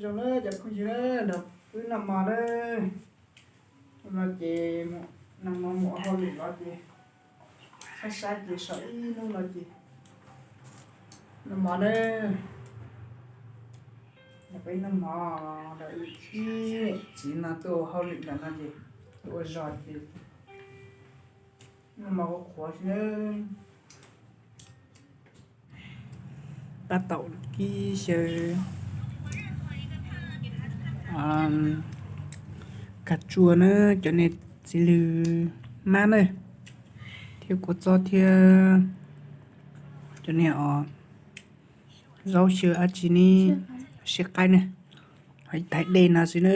Zoo na cov phooj ywg na, wb noj mov na. Hnub no ces nag hmo mus ua hauj lwm los ces sab sab ces so ib hnub no ces noj mov na. Noj mov, ib txiv no tuaj ua hauj lwm ntawm no ces tuaj ua zog ces noj mov qhuav qhuav xwb na. Tab tom kib xyaw kab tsua na, cov niag txiv lws mab na, thiab kua txob thiab cov niag os zaub xyaw dab tsi ne, siab qaib ne, ho ib tais dej no xwb na.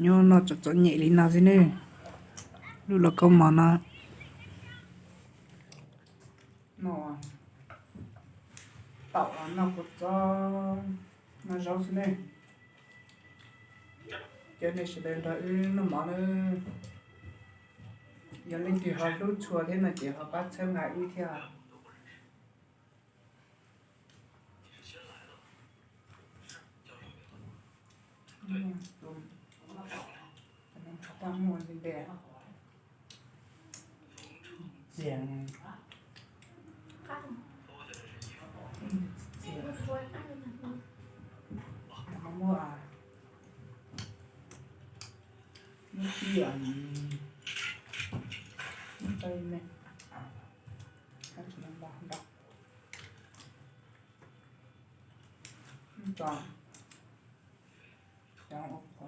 Nyob noj txom txom nyem li no xwb ne. Lub los kaub mov no, noj taum noj kua txob noj zaub xwb ne. Cov nej sawv daws nrog wb noj mov na. Yog leej twg ho hlub tshua thiab no ces ho pab txhawb nqa wb thiab. Muab,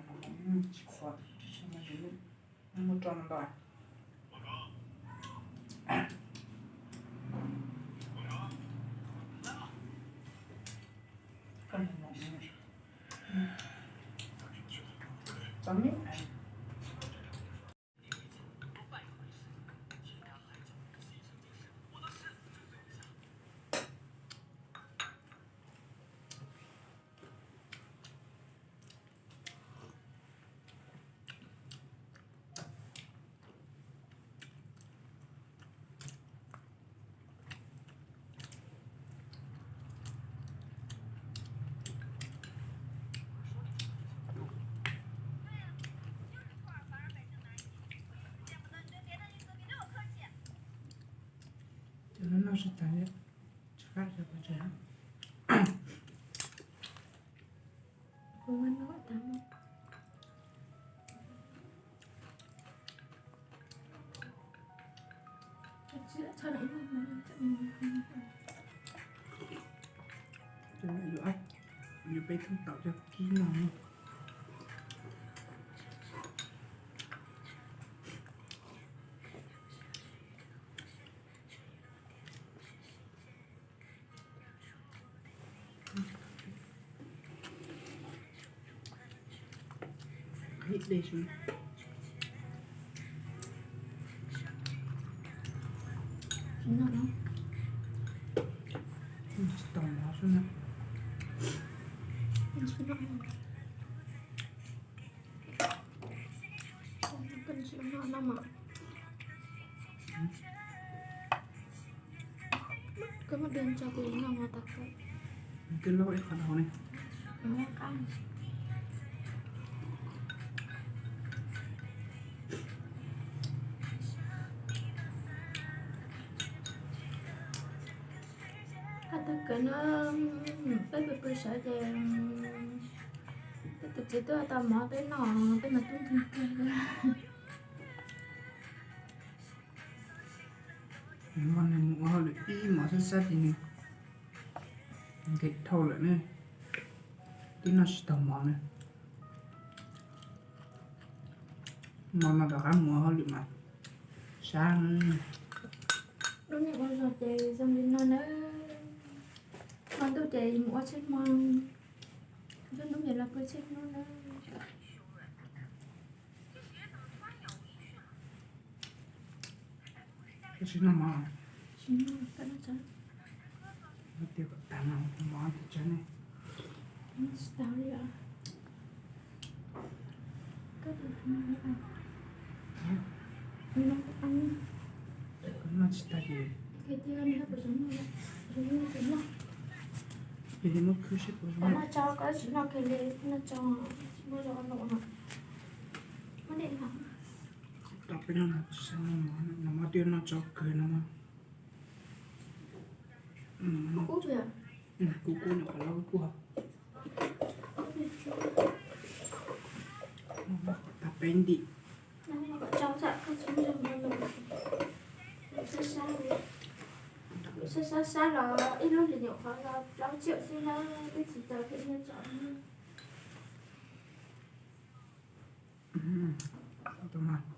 muab, muab, tsis qhuav, muab tso no ntau. Cov no noj tsis tag, tsis qab tsis pom tsev. Yuav, yuav peb tug taum coj kib no. Ib dej xwb. Tsis tau mov xwb na. Koj muab dej tso kuv noj mov tas kawg. Twb laub ib qho dhau ne. Qab tag kawg no, peb pw pw sawv ces peb tus txiv twb tau mov peb noj, peb mas tub nkeeg kawg. Nws mus ua hauj lwm ib hmos xwb xwb ces nws nkees dhau lawm ne, twb noj tsis tau mov ne. Hmo no rov qab mus ua hauj lwm mas sab. Lub neej ua zog ces zoo li no nawb. Hmo ntuj ces mus ua tsheb hmo, nruab hnub ces los pw tsheb hnub nawb. Koj tsis noj mov? Tsis noj, koj noj tso. Noj tiag kom tag no mov ces tsawg ne. Noj tsis tau li os. Koj tus noj tsis tag ces. Koj tus noj, tus noj. Noj tso, koj tsis noj kiag li, noj tso, tsis muaj zog noj no. Muab dej no. Tom peb no tsis xav noj mov, noj mov twb noj tso kawg no. Kub, kub nyuam qhuav los kub. Tag peb ntim. Sab sab los ib lub hlis nyuam qhuav los plaub tsiaum xwb na, twb tsis txaus thiab nyob tsam.